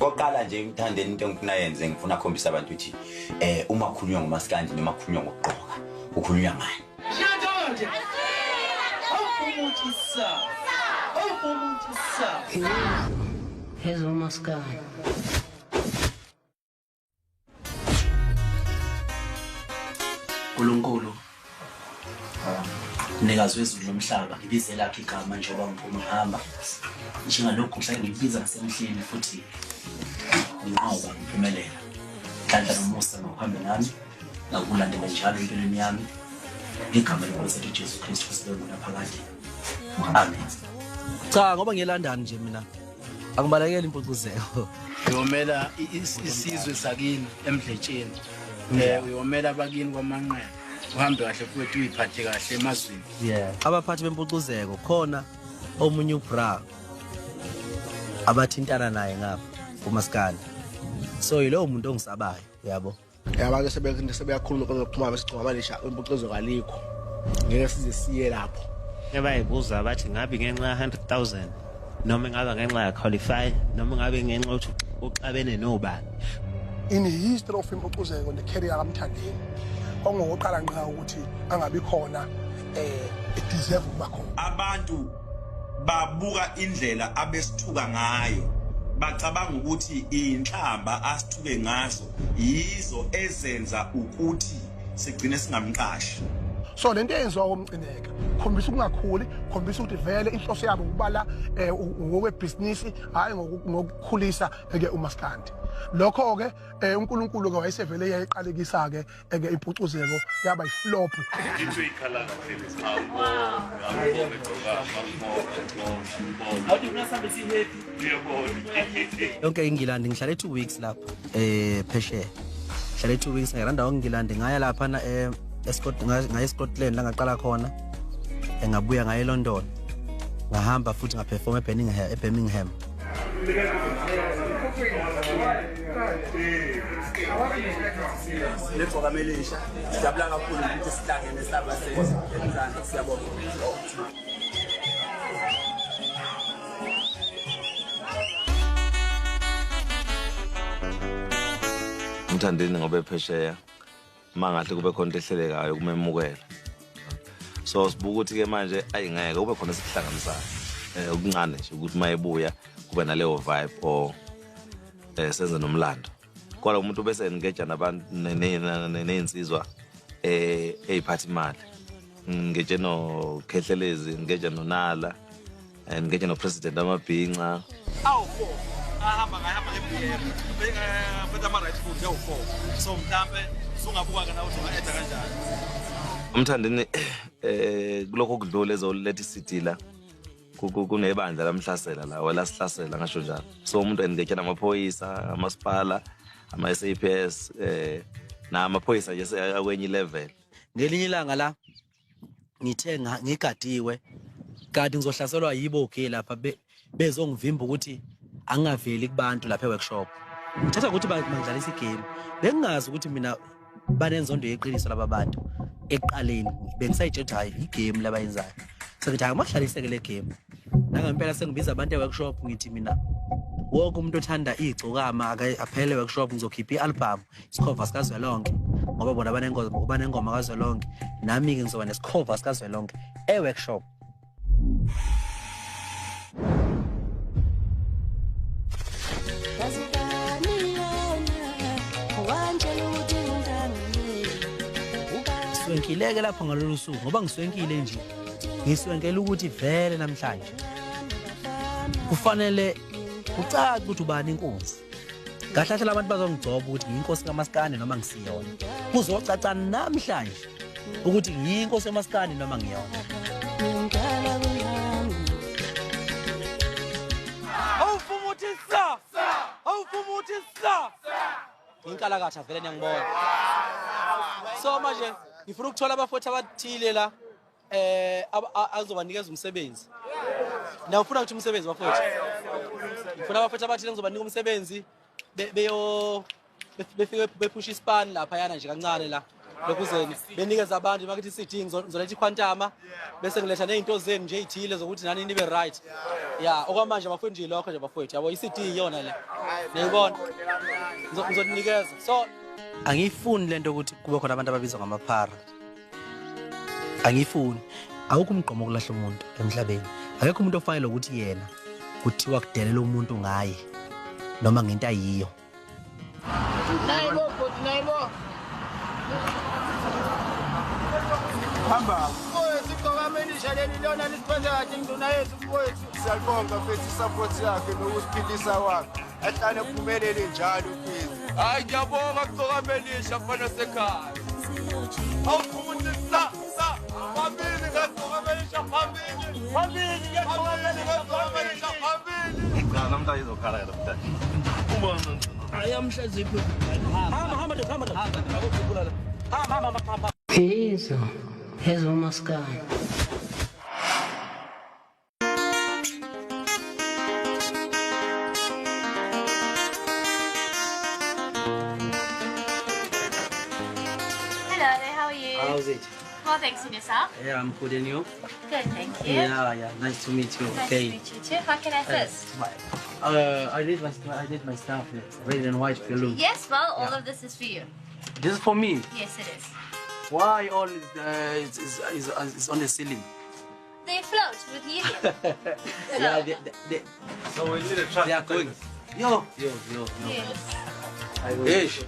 Kokuqala nje uMthandeni into engifuna yenze, ngifuna ukukhombisa abantu ukuthi uma kukhulunywa ngomaskandi noma kukhulunywa ngokugqoka, kukhulunywa ngani. Ezomaskandi. uNkulunkulu mnikazi wezulu nomhlaba, ngibize lakho igama njengoba ngiphuma ngihamba njengalokhu ngihlale ngikubiza ngasemhleni futhi nginqoba ngiphumelela. Nhlanhla nomusa ngokuhambe nami ngakulandela njalo empilweni yami ngegama lenkosi yethu Jesu Kristu sibe ngunaphakade. Amen. Cha, ngoba ngiyeLondon nje mina angibalekeli impucuzeko. Uyomela isizwe sakini eMdletsheni, uyomela abakini kwaManqele. Uhambe kahle futhi uyiphathe kahle emazweni. Abaphathi bempucuzeko khona omunye ubra abathintana naye ngapha kumaskandi, so yilowo muntu ongisabayo, yabo. Abantu sebeyakhuluma kwezokuxhumana besigcwama lisha impucuzo kalikho, ngeke size siye lapho. Bayibuza bathi ngabe ngenxa ya 100,000 noma ngabe ngenxa ya qualify noma ngabe ngenxa yokuthi uxabene nobani. In the history of impucuzeko ne-career kaMthandeni, kwakungokokuqala ngqa ukuthi angabi khona deserve ukuba khona. Abantu babuka indlela abesithuka ngayo, bacabanga ukuthi inhlamba asithuke ngazo yizo ezenza ukuthi sigcine singamqashi. So lento eyenziwa oMcineka khombisa ukungakhuli, khombisa ukuthi vele inhloso yabo ukubala ngokwebhizinisi, hhayi ngokukhulisa ke umaskandi. Lokho-ke uNkulunkulu-ke wayesevele yayiqalekisa-ke ke impucuzeko yaba yiflop. Yonke iNgilandi ngihlale 2 weeks lapha phesheya. Ngihlale 2 weeks ngiranda iNgilandi, ngaya lapha na ngaya eScotland la ngaqala khona, ngabuya ngaya eLondon, ngahamba futhi ngaperform eBirmingham. Legcokama elisha, sijabula kakhulu ukuthi sihlangene saba seMzansi. Siyabonga. uMthandeni ngoba ephesheya mangahle kube khona into ehlelekayo kumemukela, so sibuka ukuthi ke manje ayingeke kube khona esikuhlanganisayo okuncane nje ukuthi mayebuya kube naleyo vibe or senze nomlando. Kodwa umuntu bese engeja nabantu nezinsizwa eyiphatha imali, ngeje noKhehlelezi, ngeje noNala, ngeje noPresident Amabhinca. Awu-4 ahamba ngahamba nge-BM phethe ama-right foot ewu-4, so mhlampe sungabuka-ke nawe ukuthi unga-eda kanjani. UMthandeni kulokho okudlula ezoletha i-CD la kunebandla lamhlasela la welasihlasela ngasho njalo. So umuntu engeje namaphoyisa, amasipala, ama-SAPS, namaphoyisa nje akwenye level. Ngelinye ilanga la ngithe ngigadiwe kanti ngizohlaselwa yibo ge lapha bezongivimba ukuthi angingaveli kubantu lapha e-workshop. Ngithatha ukuthi bangidlalisa igame, bengingazi ukuthi mina banenzondo yeqiniso laba bantu. Ekuqaleni bengisayitshela ukuthi hhayi igame labayenzayo, sengithi hhayi makuhlaliseke le game. Nangempela sengibiza abantu e-workshop, ngithi mina wonke umuntu othanda igcokama aphele e-workshop, ngizokhipha i-album isikhova sikazwelonke, ngoba bona banengoma kazwelonke, nami-ke ngizoba nesikhova sikazwelonke e-workshop. Ngiswenkileke lapho ngalolu suku, ngoba ngiswenkile nje, ngiswenkela ukuthi vele namhlanje kufanele kucace ukuthi ubani inkunzi. Kahle kahle abantu bazongigcoba ukuthi ngiyinkosi kaMaskandi noma ngisiyona. Kuzocaca namhlanje ukuthi ngiyinkosi kaMaskandi noma ngiyona. Awufumuthi sa! Awufumuthi sa! Inkalakatha vele niyangibona. So manje ngifuna ukuthola abafowethu abathile la azobanikeza umsebenzi. Na ufuna ukuthi umsebenzi bafowethu? Ngifuna abafowethu abathile ngizobanika umsebenzi beyo befike bephusha ispan lapha yana nje kancane la. Lokuzeni benikeza abantu makuthi CD ngizoletha iquantama bese ngiletha nezinto zenu nje ezithile zokuthi nani nibe right. Yeah, okwamanje bafowethu nje lokho nje bafowethu. Yabo iCD iyona le. Niyibona. Ngizonikeza. So angiyifuni lento ukuthi kube khona abantu ababizwa ngamaphara. Angiyifuni. Awukho umgqomo okulahla umuntu emhlabeni. Akekho umuntu ofanele ukuthi yena kuthiwa kudelela umuntu ngaye noma ngento ayiyo. Nayibo bhuti nayibo. Hamba. Mfowethu igqoka elisha leli lona lisiphethe kahle induna yethu mfowethu. Siyalibonga mfethu isupport yakhe nokusiphilisa kwakhe. Ahlale ephumelele njalo mfethu. Hayi ngiyabonga kugqoka elisha mfana sekhaya. Awuthi sa sa phambili ngagqoka elisha phambili. Phambili ngagqoka elisha phambili. Cha namhlanje izokhala ke namhlanje. Ubona ayamhlaziphi. Hamba hamba hamba hamba. Hamba hamba hamba. Yizo ezomaskandi. Hello there, how are you? How's it? Well, thanks, and yourself? Yeah, I'm good, and you? Good, thank you. Yeah, nice to meet you. Nice okay. to meet you too. How can I assist? I did my stuff. Red and white balloon. Yes, well, all of this is for you. This is for me. Yes, it is. Why all is on the ceiling? They float with helium. Yeah, they, so we need a truck. They are going. Yo. Yes. Yes.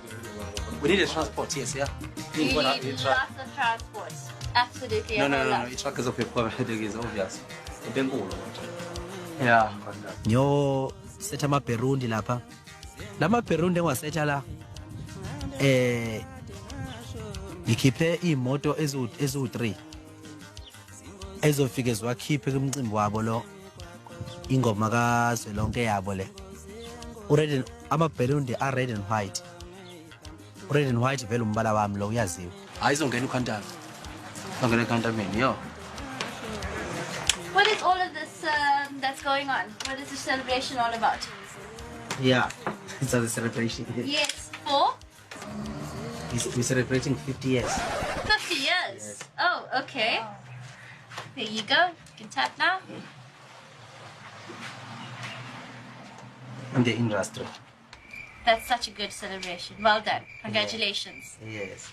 We need a transport, yes, yeah. You need lots of transport. Absolutely. No. A truck is is obvious. Yeah. Yo, setha amabherundi lapha. Lamabherundi engiwasetha la ngikhiphe imoto ezu3 ezofike ziwakhiphe kumcimbi wabo lo ingoma kaZwelonke yabo le. Red amabherundi are red and white. Red and white vele umbala wami lo uyaziwa. Hayi izongena ukhantana. Izongena ekhantameni yo. What is all of this that's going on? What is the celebration all about? Yeah, it's a celebration. Yes, for? We're celebrating 50 years. 50 years? Yes. Oh, okay. There you go. You can tap now. In the industry. That's such a good celebration. Well done. Congratulations. Yes.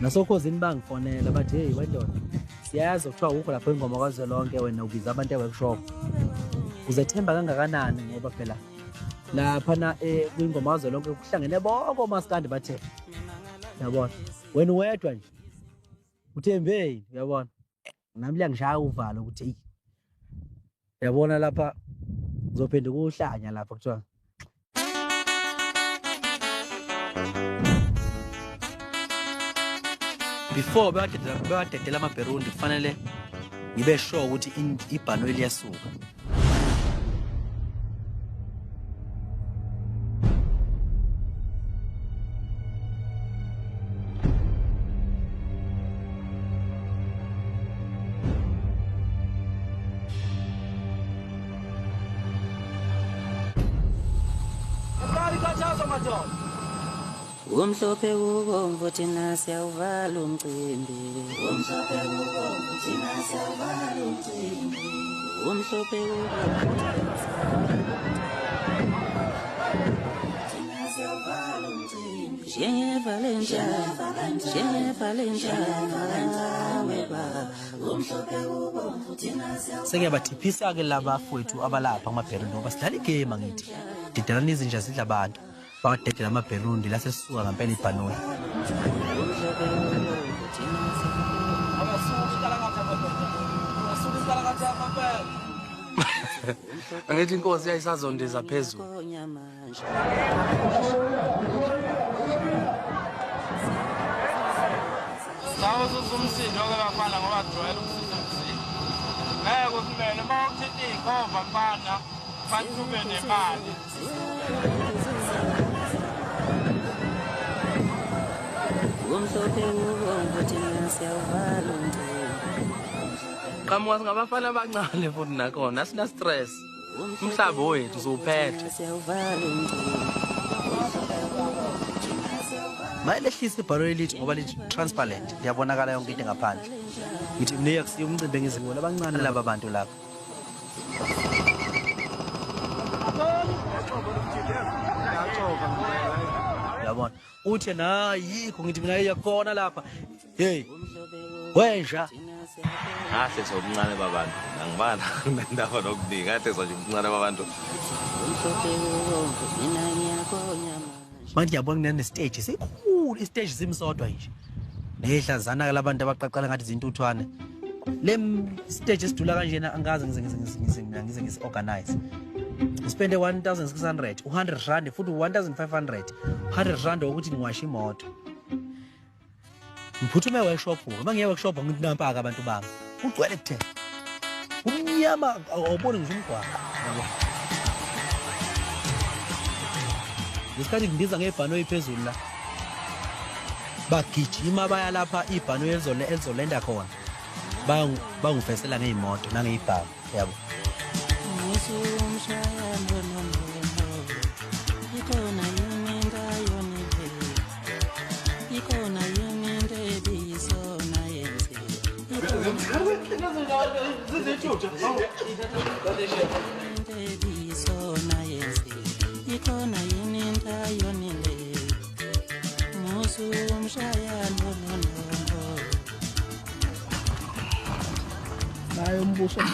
Nasokhozini bangifonela bathi hey wendoda siyazi kuthiwa ukho lapho ingoma kwaZwelonke wena ubiza abantu eworkshop. Uzethemba kangakanani ngoba phela lapha na kwingoma kwaZwelonke kuhlangene bonke omaskandi bathe. Uyabona? Wena wedwa nje. Uthembe, uyabona? Nami liyangishaya uvalo ukuthi hey. Uyabona lapha uzophenduka uhlanya lapha kuthiwa before bewadedela amabherundi kufanele ngibe sure ukuthi ibhanoyi liyasuka. Umhlophe ubomvu thina siyawuvala umcimbi. Umhlophe ubomvu thina siyawuvala umcimbi. Umhlophe ubomvu thina siyawuvala umcimbi. Njenge Valentine, umhlophe ubomvu thina siyawuvala. Sengiyabathiphisa ke labafowethu abalapha kumabherundi ngoba sidlala igame angithi. Didelana izinja zidla abantu. Badedela amabherundi lasesisuka ngempela ibhanoyi. Angithi inkosi yayisazondeza phezulu. Sawo susumsindo ke bafana ngoba kujwayele ukususa umsindo. Ngeke usimele uma uthinta iy'khova mfana fanele ube nemali. Umhlophe ubomvu thina siyawuvala umcimbi. Qhamuka singabafana abancane futhi nakhona asina stress. Umhlaba wethu siwuphethe. Siyawuvala umcimbi. Mayelehlisa ibhanoyi lithi ngoba lithi transparent, liyabonakala yonke into ngaphandle. Ngithi mina akusiyo umcimbi engizibona abancane laba bantu lapha. Yabona uthi na yikho ngithi mina iyakhona lapha. Hey wenja ngahle sobuncane babantu angibana nendaba nokuningi ngahle nje ubuncane babantu. Manje yabona kunestage sikhulu, istage simsodwa nje nehlazana labantu abaqaqala ngathi izintuthwane. Le stage esidula kanjena angaze ngize ngisi-organize. Ngispende 1600, 100 rand futhi 1500, 100 rand ukuthi ngiwashe imoto. Ngiphuthume workshop, uma ngiye workshop ngithi nampa-ke abantu bami. Kugcwele kuthena. Umnyama awuboni ngisho umgwaqo. Yabo. Ngesikhathi ngindiza ngebhanoyi phezulu la. Bagijima baya lapha ibhanoyi elizolenda khona. Bangifesela ngeyimoto nangeyibhamu, yabo.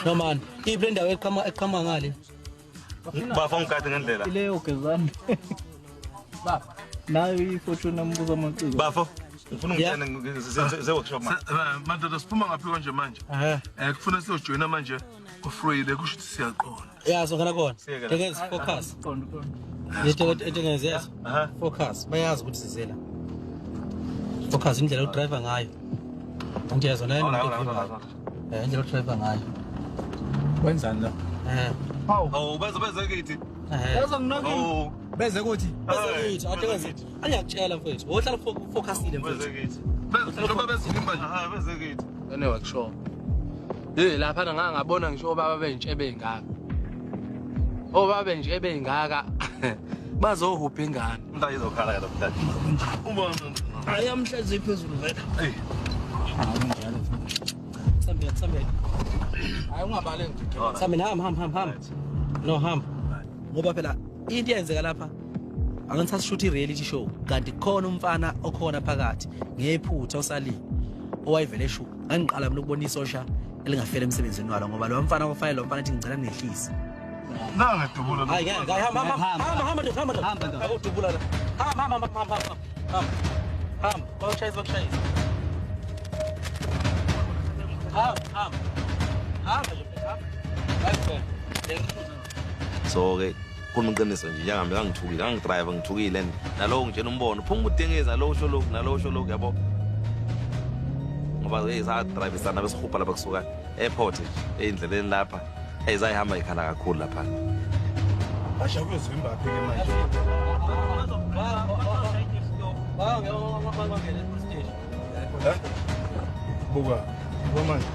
No man, iphi le ndawo eqhama ngale? Bafo ngikade ngendlela. Ileyo gezani. Baba, nayo iFortune umbuzo amaciko. Bafo, ngifuna ungitshene ze workshop manje. Madoda siphuma ngaphi kanje manje? Kufuna siyojoyina manje ku-Friday kusho ukuthi siyaqonda. Yeah, songena khona. Tekezi focus. Yethu yes. Focus. Bayazi ukuthi sizela. Focus indlela odriver ngayo. Ngiyezwa nayo indlela odriver ngayo. Wenzani la? Hawu, beze kithi. Beze nginokini. Beze kuthi. Beze kithi, atekeze. Angiyakutshela mfethu. Wohlala focusile mfethu. Beze kithi. Njengoba bezivimba nje. Beze kithi. Ene workshop. Hey lapha ngangabona ngisho obaba bentshebe engaka. Obaba bentshebe engaka. Bazohubha ingane. Umntana izokhala ke namhlanje. Ubona. Ayamhlazi phezulu vele. Hey. Hawu Sambe sambe. Hayi ungabale ngidikela. Sambe hamba. No hamba. Ngoba phela into eyenzeka lapha angisashoot i-reality show kanti khona umfana okhona phakathi ngephutha osalile owayevele esho. Ngangiqala mina ukubona isosha elingafela emsebenzini walo ngoba lo mfana ofanele lo mfana athi ngicela ngehlise. Nanga dubula. Hayi ngeke hamba hamba hamba hamba hamba. Akudubula la. Hamba hamba hamba hamba. Hamba. Bakushayisa bakushayisa. Hamba hamba. Hamba nje hamba. Hayi. So ke khuluma iqiniso nje njengambe ngangithukile ngangidrive ngithukile nalowo ngitshela umbono phuma udengeza nalowo usho lokhu nalowo usho lokhu yabo. Ngoba hey sadrive besihupha lapha kusuka airport nje endleleni lapha hey zayihamba ikhala kakhulu lapha. Basha kuyozivimba phi ke manje? Buka, buka manje.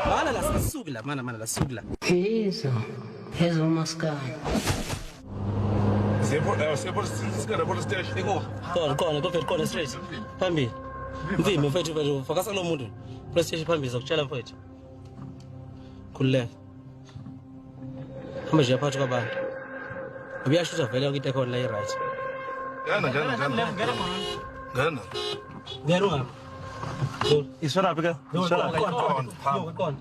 Mana la sisukla, mana la sukla. Yizo, ezo maskani. Siyepho sikana police station. Iko. Khona, khona straight. Phambili. Mvimbi mfethu focus kulo muntu. Police station phambili zakutshela mfethu. Khululeka. Hamba nje phakathi kwabantu. Ubuyashutha vele yonke into ekhona la i-right. Ngena ngena ngena. Ngena. Ngena ungaphi? Isona phi ke? Isona khona.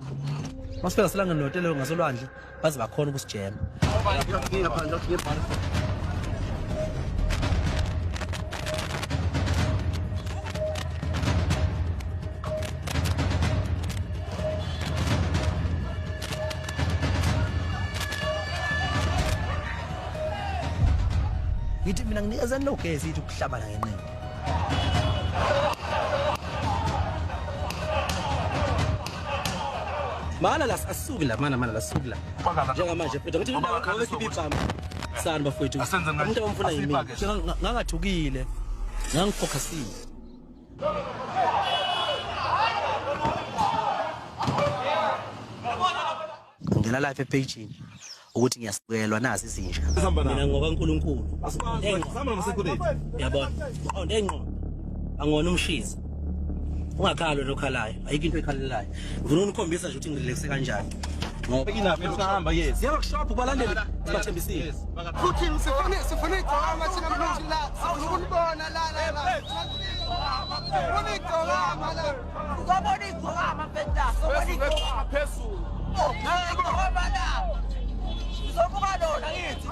Masifika silangene nehotela ngasolwandle baze bakhona ukusijema. Ngithi mina nginikezani lo gesi ithi ukuhlabana ngenqindi. Mana la asuki la mana la asuki la. Njengamanje mfethu ngithi ngoba ibhama. Sani bafowethu. Umuntu omfuna yimi. Ngangathukile. Ngangifocusile. Ngena live epage. Ukuthi ngiyasikelwa nazi izinja. Mina ngoba uNkulunkulu. Yabona. Ngiqonde engqondo. Angona umshiza. Ungakhali nokhalayo. Ayikho into ekhalelayo. Ngifuna unikhombisa nje ukuthi ngirelaxe kanjani. Ngoba inaphi sihamba yes. Siya workshop kubalandeli sibathembisile. Futhi sifuna igcokama thina mfethu la. Sifuna ukulibona la la la. Sifuna igcokama la. Uzobona igcokama mfethu la. Uzobona igcokama phezulu. Igcokama la. Uzobuka lona ngithi.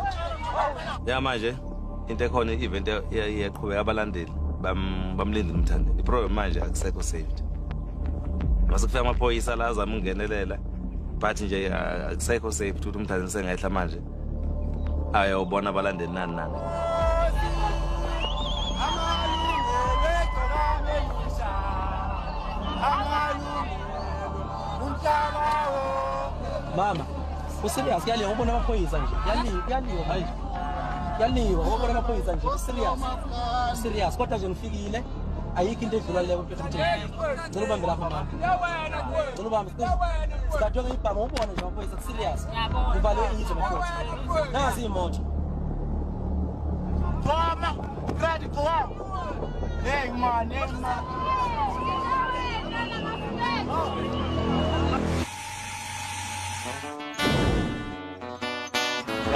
Ya manje into ekhona i-event iyaqhubeka abalandeli bamlindile uMthandeni. I-problem manje akusekho safety. Mase kufika amaphoyisa la azama ukungenelela. But nje akusekho safe ukuthi uMthandeni sengehla manje ayobona abalandeli nani nani. Mama, userious kuyaliwa ubona amaphoyisa nje. Kuyaliwa manje. Kuyaliwa ubona amaphoyisa nje. Serious. Serious kodwa nje ngifikile. Ayikho into edlula leyo mfethu mthini. Ngicela ubambe lapha mama. Ngicela ubambe. Sikadwe ngibhama ubona nje amaphoyisa serious. Kuvalwe izwe mfowethu. Nazi imoto. Mama, ready go out. Hey man, hey man.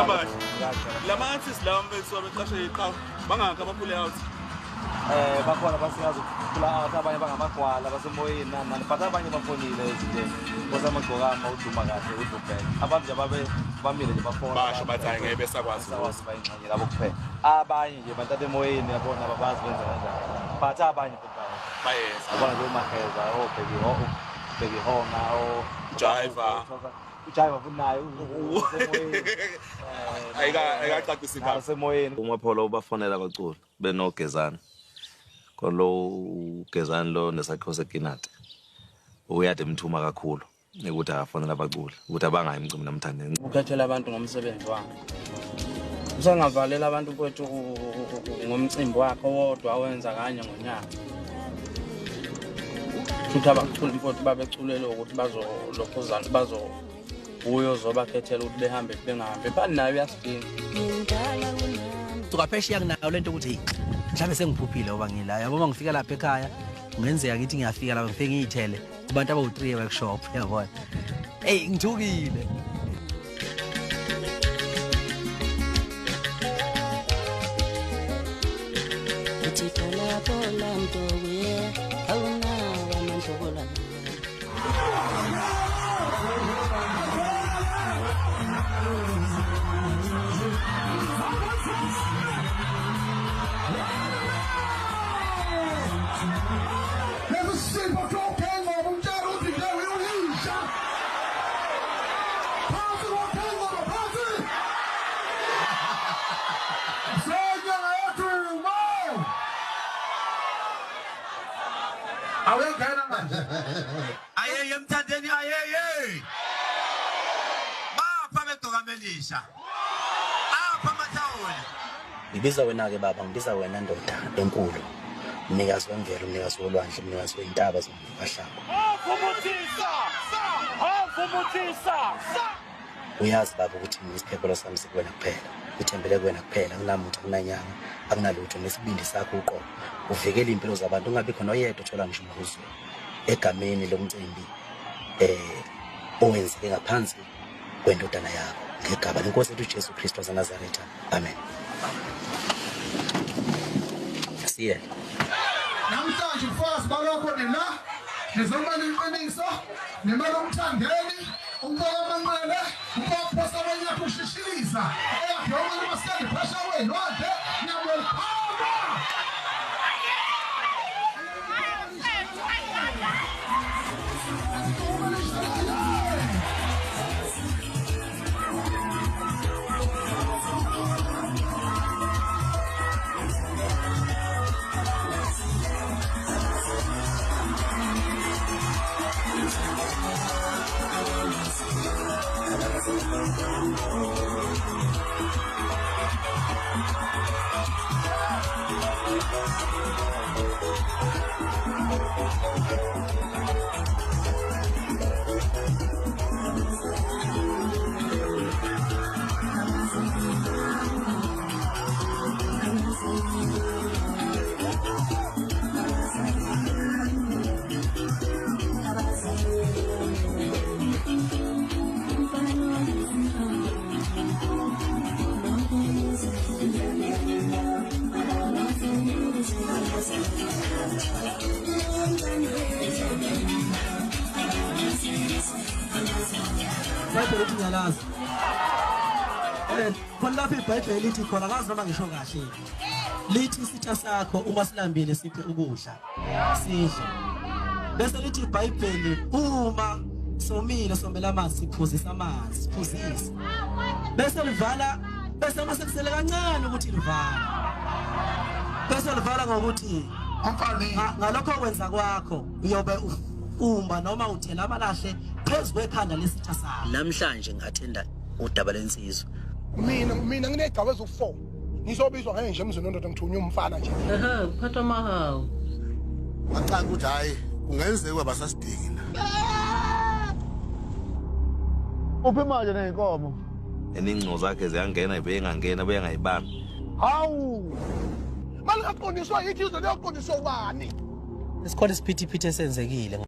Abahle. Lama artists lawa mfethu abeqashe iqhawe bangakho abaphule out. Bakhona abasikazi ukuphula out, abanye bangamagwala basemoyeni nani nani, but abanye bafonile izinto because amagcokama uduma kahle udubheka. Abantu nje babe bamile nje bafona. Basho bathi hayi ngeke besakwazi. Besakwazi bayingxenye labo kuphela. Abanye nje bantu emoyeni yabona ababazi benza kanjani. But abanye futhi bayeza. Yabona nje uMaheza, oBheki ho, Bheki Honga, o Jiva. Ujiva futhi naye usemoyeni. Ayikacacisi indaba. Usemoyeni. UMapholo ubafonela abaculi benoGezani. Khona lo uGezani lo nesakhiwo seKinati. Uyade emthuma kakhulu ukuthi akafonela abaculi ukuthi abangayi emcimbini noMthandeni. Ukhethela abantu ngomsebenzi wakhe. Usangavalela abantu mfowethu ngomcimbi wakhe owodwa awenza kanye ngonyaka. Futhi abaculi mfowethu babeculele ukuthi bazolokhuzana bazo uyo zobakhethela ukuthi behambe bengahambi. Phani nayo uyasidinga. Suka phesheya kunayo lento ukuthi mhlawumbe sengiphuphile ngoba ngila. Yabo uma ngifika lapha ekhaya kungenzeka ngithi ngiyafika lapha ngifike ngiyithele kubantu abawu-3 workshop yabona. Hey ngithukile. Uthi bola bola mntowe awunawo amandla okulwa. Ayeye Mthandeni ayeye. Bapha begcokamelisha. Apha amathawula. Ngibiza wena ke baba, ngibiza wena ndoda enkulu. Mnikazi wemvelo, mnikazi wolwandle, mnikazi wey'ntaba zomhlaba. Uyazi baba ukuthi mina isiphephelo sami sikuwena kuphela. Uthembele kuwena kuphela, akunamuntu, akunanyanga, akunalutho, nesibindi sakho uqobo. Uvikele iy'mpilo zabantu, ungabi khona oyedwa othola ngisho umhuzuko. Egameni lomcimbi owenzeke ngaphansi kwendodana yakho ngegama lenkosi yethu uJesu Kristu waseNazaretha. Amen. Siyele. Namhlanje mfazi balokho nina nizomala iqiniso nemali uMthandeni umfaka amanqele umfaka abanye ushishiliza eyakhe yonke amaskandi phesha welwandle niyabona. iBhayibheli uthi ngiyalazi. Khona lapho iBhayibheli lithi khona akazi noma ngisho kahle. Lithi isitha sakho uma silambile siphe ukudla. Sidle. Bese lithi iBhayibheli uma somile sombela amanzi siphuzisa amanzi, siphuzise. Bese livala bese mase kusele kancane ukuthi livala. Bese livala ngokuthi ngalokho kwenza kwakho uyobe umba noma uthela amalahle phezu kwekhanda lesitha sakho. Namhlanje ngingathenda udaba lensizwa. Mina nginegcawu eziwu-4. Ngizobizwa ngeke nje emzini wendoda ngithunywe umfana nje. Ehhe, kuphathwa amahawu. Wacanga ukuthi hayi kungenzeka abasasidingi la. Uphi manje nezinkomo? Eningxo zakhe ziyangena ibengangena beyangayibambi. Hawu! Malingaqondiswa yithi izwe liyoqondiswa ubani? Isikhona isiphithiphithi esenzekile.